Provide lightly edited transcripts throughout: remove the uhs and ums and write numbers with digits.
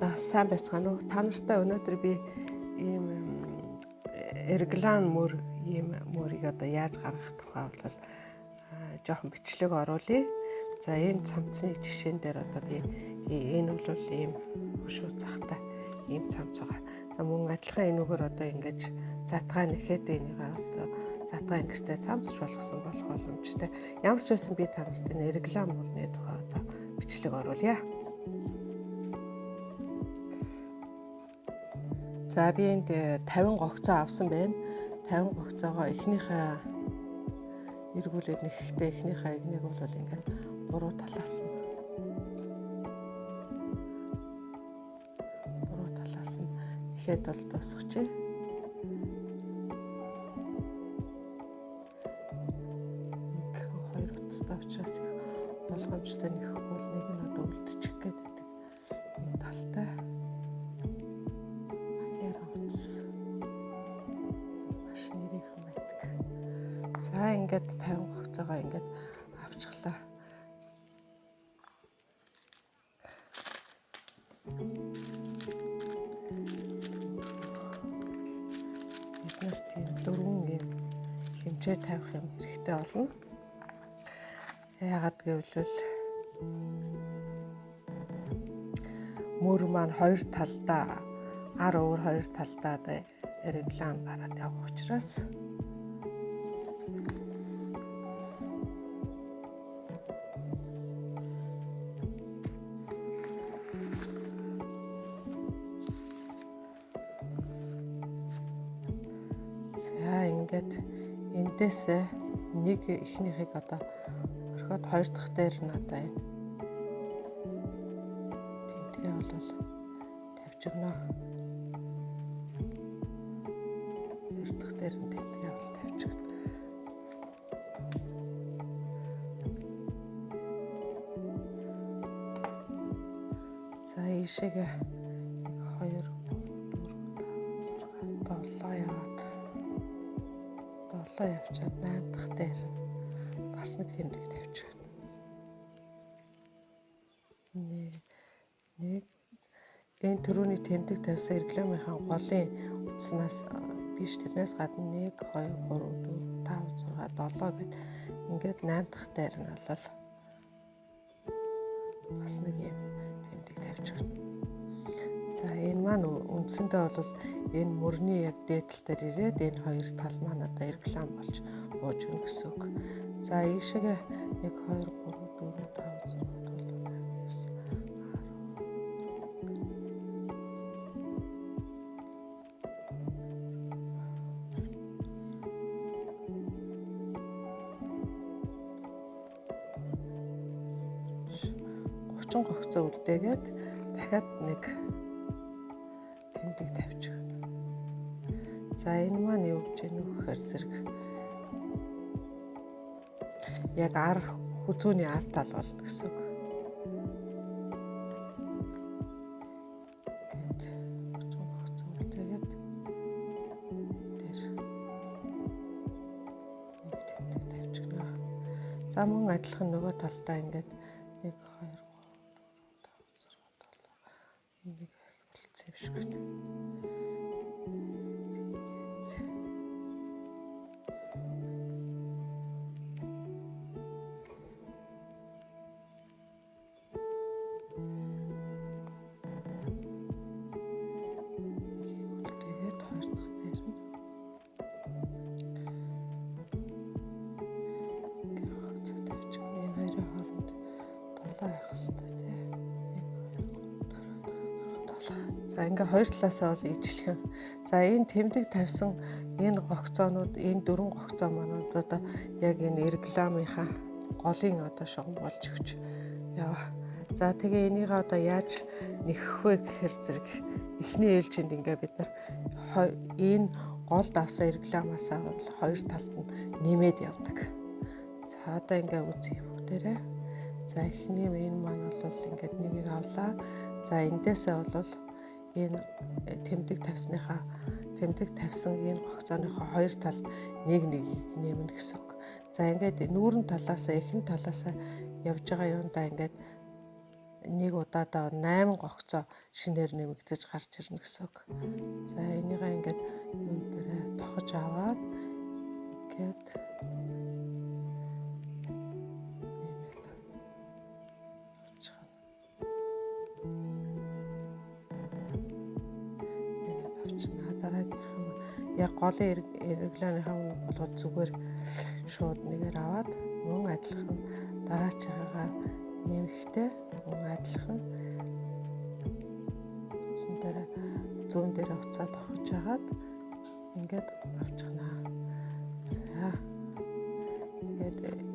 За сайн байцгаана уу? Та нартай өнөөдөр би ийм реглан мөр ийм мөрийг одоо яаж гаргах тухай бол жоохон бичлэг оруулъя. За энэ цамцны жишээн дээр одоо би энэ бол ийм хөшөө захтай ийм цамц байгаа. За мөн адилхан энүүгээр одоо ингэж задгаа нэхэд энийгээ бас задгаа ингэртэй цамцч болгосон болох боломжтой. Ямар ч байсан би та нарт энэ реглан мөрний тухай одоо бичлэг оруулъя. За би энд 50 гогцоо авсан байна. 50 гогцоогоо эхнийхээ эргүүлээд нэхэхдээ эхнийхээ эгнийг бол ингээд буруу талаас нь нэхэд бол дуусгачих. Нэг хоёр утастай учраас их болгоомжтой нэхэхгүй бол нэг нь одоо үлдчих гээд байдаг юм талтай. Маш нэрийнхэн байдаг. За ингээд 50 гогцоогоо ингээд авчихлаа. Бид нар тийм дөрвөн юм хэмжээ тавих юм хэрэгтэй болно. Яагаад гэвэл мөр маань хоёр талдаа ар өвөр хоёр талдаа одоо реглан гараад явах учраас за ингээд эндээсээ нэг эхнийхийг одоо орхиод хоёр дахь дээр нь одоо энэ тэмдэгэ бол тавьж өгнө. Хоёр дахь дээр нь тэмдэгэ бол тавьж өгнө. За ийшээгээ 1 2 3 4 5 6 7 яваад 7 явчаад 8 дахь дээр нь бас нэг тэмдэг тавьж өгнө. Нэг энэ түрүүний тэмдэг тавьсан рекламынхаа голын утаснаас биш тэрнээс гадна 1 2 3 4 5 6 7 гэд ингээд 8 дахь дээр нь бол бас нэг юм тэмдэг тавьж өгнө. За энэ маань үндсэндээ бол энэ мөрний яг дээд тал дээр ирээд энэ хоёр тал маань одоо реклам болж бууж өгнө гэсэн үг. За ийшээгээ 1 2 3 4 5 6 7 8 9 10 30 гогцоо үлдээгээд дахиад нэг тэмдэг тавьж өгнө. За энэ маань юу гэж вэ гэхээр зэрэг яг ар хүзүүний ар тал болно гэсэн үг. Ингээд 30 гогцоо үлдээгээд дээр нэг тэмдэг тавьж өгнө. За мөн адилхан нөгөө талдаа ингээд 1 2 3 4 5 6 7 нэг болцсон юм шиг байна. Тэгээд хоёр дахь дээр нь ингээд гогцоо тавьж өгнө. Энэ хоёрын хооронд 7 явах хэрэгтэй тий. 1 2 3 4 5 7. За ингээ хоёр талаасаа бол ижлэхэн. За энэ тэмдэг тавьсан энэ гогцоонууд энэ дөрвөн гогцоо маань одоо яг энэ рекламынхаа голын одоо шугам болж өгч яваа. За тэгээ энийг одоо яаж нэхэх вэ гэхээр зэрэг эхний ээлжинд ингээ бид нар энэ голд авсан рекламаасаа бол хоёр талд нь нэмээд явдаг. За одоо ингээ үзье бүгдээрээ. За эхний энэ маань бол ингээд нэгийг авлаа. За эндээсээ бол энэ тэмдэг тавьсныхаа тэмдэг тавьсан энэ гогцооныхоо хоёр талд нэг нэгийг нэмнэ гэсэн үг. За ингээд нүүрэн талаасаа эхэн талаасаа явж байгаа юундаа ингээд нэг удаадаа 8 гогцоо шинээр нэмэгдэж гарч ирнэ гэсэн үг. За энийгээ ингээд юун дээрээ тохож аваад ингээд нэмээд авчихна. Нэмээд авчихна. Дараагийнх нь яг голын регланыхаа үнэ болоод зүгээр шууд нэгээр аваад мөн адилхан дараачийнхаа нэмэхтэй мөн адилхан утсан дээр зүүн дээр уцаа тохож хагаад ингээд авчихна. За ингээд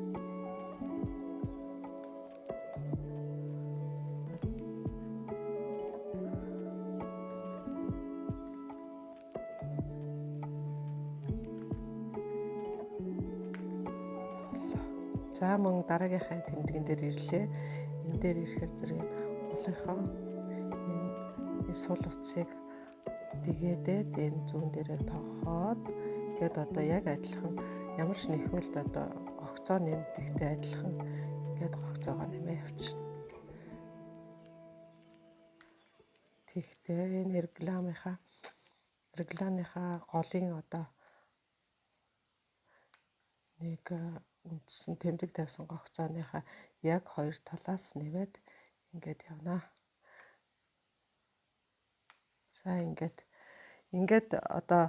за мөн дараагийнхаа тэмдгэн дээр ирлээ. Энэ дээр ирэхээр зэрэг голынхоо энэ сул утсыг дэгээдээд энэ зүүн дээрээ тохоод ингээд одоо яг адилхан ямар ч нэхмэлд одоо гогцоо нэмдэгтэй адилхан ингээд гогцоогоо нэмээ явчихна. Тэгтээ энэ регланыхаа голын одоо нэг үндсэн тэмдэг тавьсан гогцооныхаа яг хоёр талаас нэмээд ингээд явна. За ингээд одоо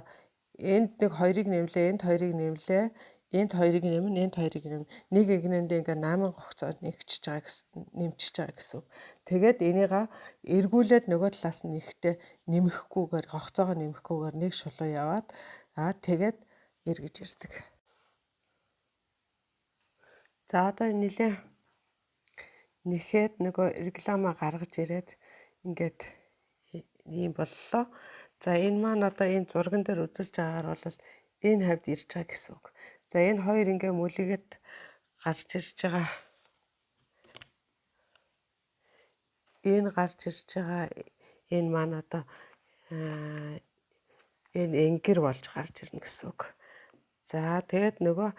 энд нэг хоёрыг нэмлээ, энд хоёрыг нэмлээ, энд хоёрыг нэмнэ, энд хоёрыг нэмнэ. Нэг эгнэндээ ингээд 8 гогцоо нэгчж байгаа гэсэн, нэмчиж байгаа гэсэн. Тэгээд энийга эргүүлээд нөгөө талаас нь нэхтэй нэмэхгүйгээр гогцоогоо нэмэхгүйгээр нэг шулуу яваад тэгээд эргэж ирдэг. За одоо нэлээ нэхэд нөгөө реклама гаргаж ирээд ингээд ийм боллоо. За энэ маань одоо энэ зурган дээр үзүүлж байгаагаар бол энэ хавьд ирж байгаа гэсэн үг. За энэ хоёр ингээ мөлийгээд гарч ирж байгаа. Энэ гарч ирж байгаа энэ маань одоо энэ энгэр болж гарч ирнэ гэсэн үг. За тэгээд нөгөө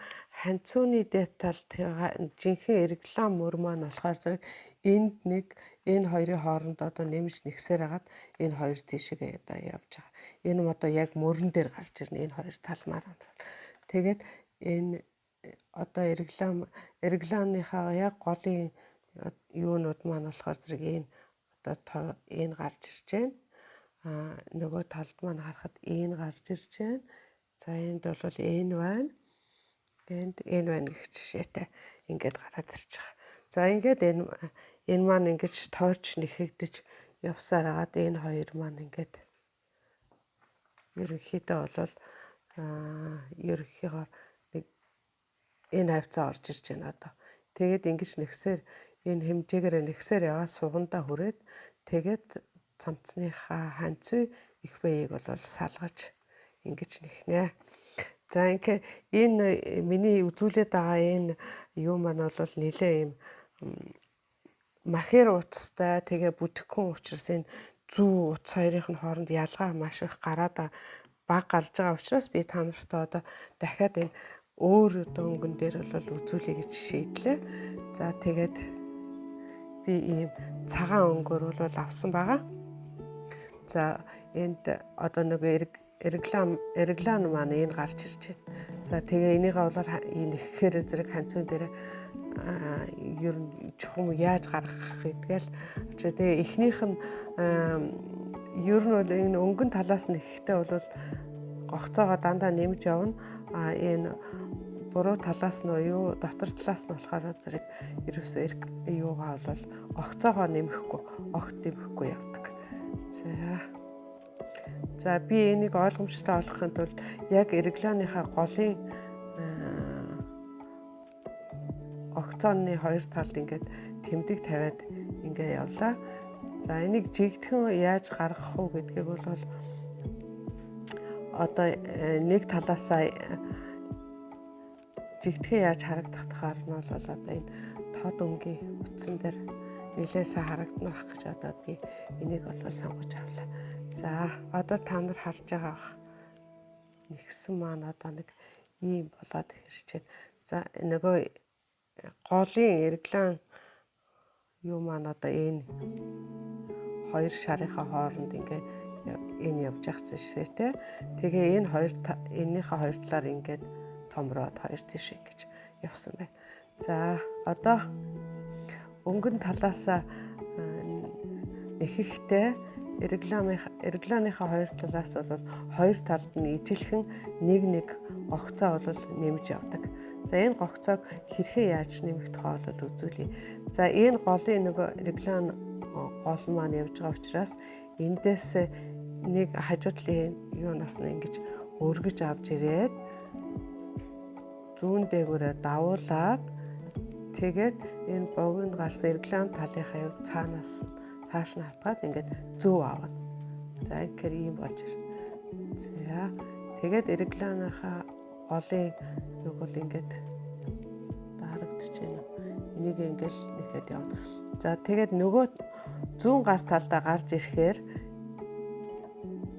ханцууны деталь жинхэнэ реклам мөр маань болохоор зэрэг энд нэг энэ хоёрын хооронд одоо нэмж нэгсээр хагаад энэ хоёр тийшээ одоо явж байгаа. Энэ нь одоо яг мөрөн дээр гарч ирнэ энэ хоёр талмаар. Тэгээд энэ одоо рекламынхаа яг голын юунууд маань болохоор зэрэг энэ одоо энэ гарч ирж байна. Нөгөө талд маань харахад энэ гарч ирж байна. За энд бол энэ байна. Энд энэ байна гэх жишээтэй ингээд гараад ирж байгаа. За ингээд энэ маань ингэж тойрч нэхэгдэж явсаар хагаад энэ хоёр маань ингээд ерөнхийдөө бол ерөнхийгоор нэг энэ хавцаа орж ирж байна одоо. Тэгээд ингэж нэгсээр энэ хэмжээгээр нэгсээр яваа сугандаа хүрээд тэгээд цамцныхаа ханцүй их бэйг бол салгаж ингэж нэхнэ. За ингээ энэ миний үзүүлээд байгаа энэ юу маань бол нэлээ юм махер утастай тэгээ бүтэххэн учраас энэ зүү утас хоёрын нь хооронд ялгаа маш их гараад баг гарч байгаа учраас би та нартай одоо дахиад энэ өөр одоо өнгөн дээр бол үзүүлэе гэж шийдлээ. За тэгээд би ийм цагаан өнгөөр бол авсан байгаа. За энд одоо нөгөө реклам маань энэ гарч ирж байна. За тэгээ энийгээ бол энэ ихээр зэрэг ханцуун дээр ер нь чухам яаж гаргах гэдгээл тэгээ эхнийх нь ер нь бол энэ өнгөн талаас нь ихтэй бол гогцоогоо дандаа нэмж явна. А энэ буруу талаас нь юу дотор талаас нь болохоор зэрэг ерөөсөө юугаа бол гогцоогоо нэмэхгүй, огт нэмэхгүй явдаг. За би энийг ойлгомжтой олгохын тулд яг рекламынхаа голын огцооны хоёр талд ингээд тэмдэг тавиад ингээ явлаа. За энийг жигдхэн яаж гаргах уу гэдгийг бол одоо нэг талаасаа жигдхэн яаж харагдах тахаар нь бол одоо энэ тод өнгийн утсан дээр нэлээд сайн харагдана байх гэж одоо би энийг бол сонгож авлаа. За одоо та нар харж байгаа бах. Нэгсэн маань одоо нэг ийм болоод ирж байна. За нөгөө голын реклам юу маань одоо энэ хоёр шарынхаа хооронд ингээ энэ явж явах зэшээ те. Тэгээ энэ хоёр энэнийхээ хоёр талаар ингээд томроод хоёр тийш ингэж явсан байна. За одоо өнгөн талаасаа нэхэхдээ регланыхаа хоёр талаас бол хоёр талд нь ижилхэн нэг нэг гогцоо бол нэмж явдаг. За энэ гогцоог хэрхэн яаж нэмэх тухай бол үзүүлье. За энэ голын нөгөө реглан гол маань явж байгаа учраас эндээс нэг хажуу талын юунаас нь ингэж өргөж авч ирээд зүүн дээгүүрээ давуулаад тэгээд энэ богинд гарсан реглан талынхаа юг цаанаас цааш нь хатгаад ингээд зөв авна. За тэгэхээр ийм болж ирнэ. За тэгээд регланыхаа голын юг бол ингээд дарагдчихэж байна. Энийг ингээд нэхэд явна. За тэгээд нөгөө зүүн гар талдаа гарч ирэхээр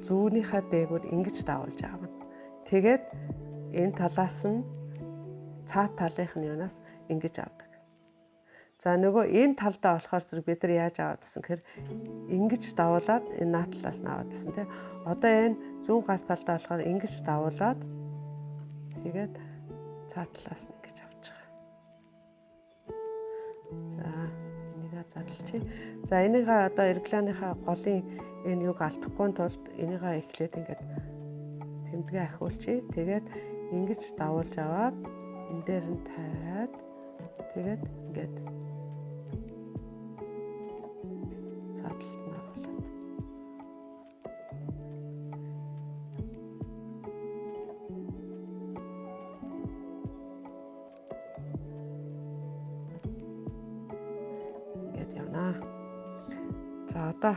зүүнийхээ дээгүүр ингэж давуулж авна. Тэгээд энэ талаас нь цаад талынх нь юунаас ингэж авдаг. За нөгөө энэ талдаа болохоор зэрэг бид нар яаж аваад гэсэн гэхээр ингэж давуулаад энэ наад талаас нь аваад гэсэн тий. Одоо энэ зүүн гар талдаа болохоор ингэж давуулаад тэгээд цаад талаас нь ингэж авч байгаа. За энийгээ задлчих. За энийгээ одоо регланыхаа голын энэ юг алдахгүй тулд энийгээ эхлээд ингээд тэмдгээ ахиулчих. Тэгээд ингэж давуулж аваад энэ дээр нь тавиад тэгээд ингээд цаад талд нь оруулаад. Ингээд явна. За одоо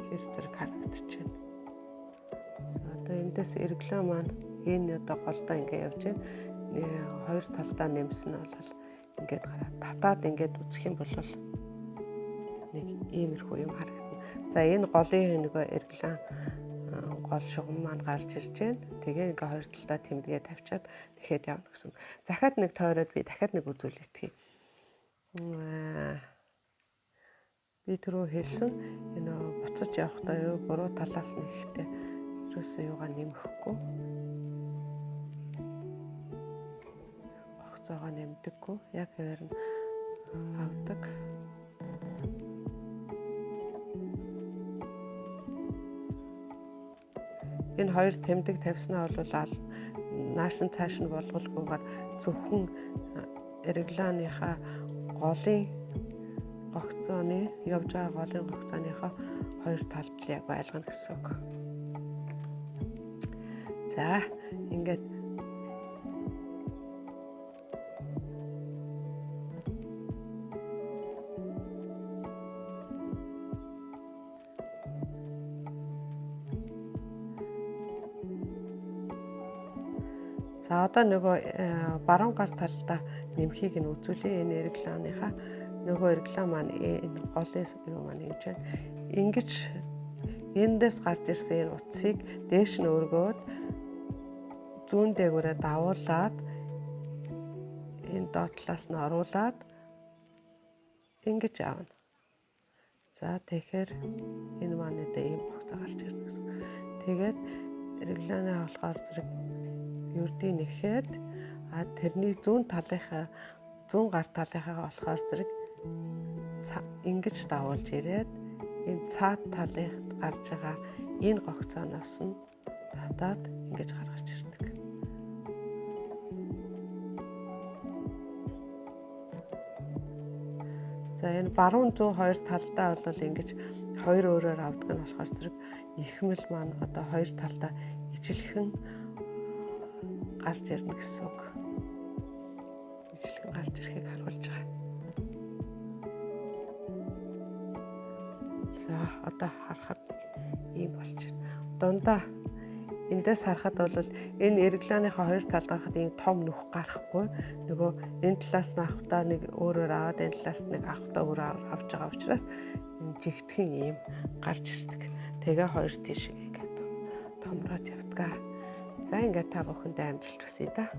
хэр зэрэг харагдчихэв. За одоо эндээс реглан маань энэ одоо голдоо ингээ явж байна. Хоёр талдаа нэмсэн нь бол ингээд гараад татаад ингээд үзэх юм бол нэг иймэрхүү юм харагдана. За энэ голын нөгөө реглан гол шугам маань гарч ирж байна. Тэгээ ингээ хоёр талдаа тэмдгээ тавьчаад тэгэхэд явна гэсэн. Захаад нэг тойроод би дахиад нэг үзүүлэх. Би түрүү хэлсэн энэ буцаж явахдаа юу буруу талаас нь ихтэй ерөөсөө юугаа нэмэхгүй. Огцоогоо нэмдэггүй. Яг хэвээр нь авдаг. Энэ хоёр тэмдэг тавьснаа бол нааш нь цааш нь болголгүйгээр зөвхөн регланыхаа голын гогцооны явж байгаа голын гогцооныхоо хоёр талд л яг байлгана гэсэн үг. За ингээд за одоо нөгөө баруун гар талдаа нэмхийг нь үзүүлье. Энэ регланыхаа нөгөө реглан маань энэ голын юу маань ингэж байна. Ингэж эндээс гарч ирсэн энэ утсыг дээш нь өргөөд зүүн дээгүүрээ давуулаад энэ доод талаас нь оруулаад ингэж авна. За тэгэхээр энэ маань одоо ийм гогцоо гарч ирнэ гэсэн. Тэгээд регланы болохоор зэрэг ердийн нэхэд тэрний зүүн талынхаа зүүн гар талынхаа болохоор зэрэг ингэж давуулж ирээд энэ цаад талынхад гарч байгаа энэ гогцооноос нь татаад ингэж гаргаж ирдэг. За энэ баруун зүүн хоёр талдаа бол ингэж хоёр өөрөөр авдаг нь болохоор зэрэг нэхмэл маань одоо хоёр талдаа ижилхэн гарч ирнэ гэсэн үг. Ижилхэн гарч ирэхийг харуулж байгаа. За одоо харахад ийм болчихно. Дундаа эндээс харахад бол энэ регланыхаа хоёр талд гарахад ийм том нүх гарахгүй. Нөгөө энэ талаас нь авахдаа нэг өөрөөр аваад энэ талаас нэг авахдаа өөрөөр авч байгаа учраас энэ жигтгэн ийм гарч ирдэг. Тэгээ хоёр тийш ингээд томроод явдаг. За ингээд та бүхэндээ амжилт хүсье да.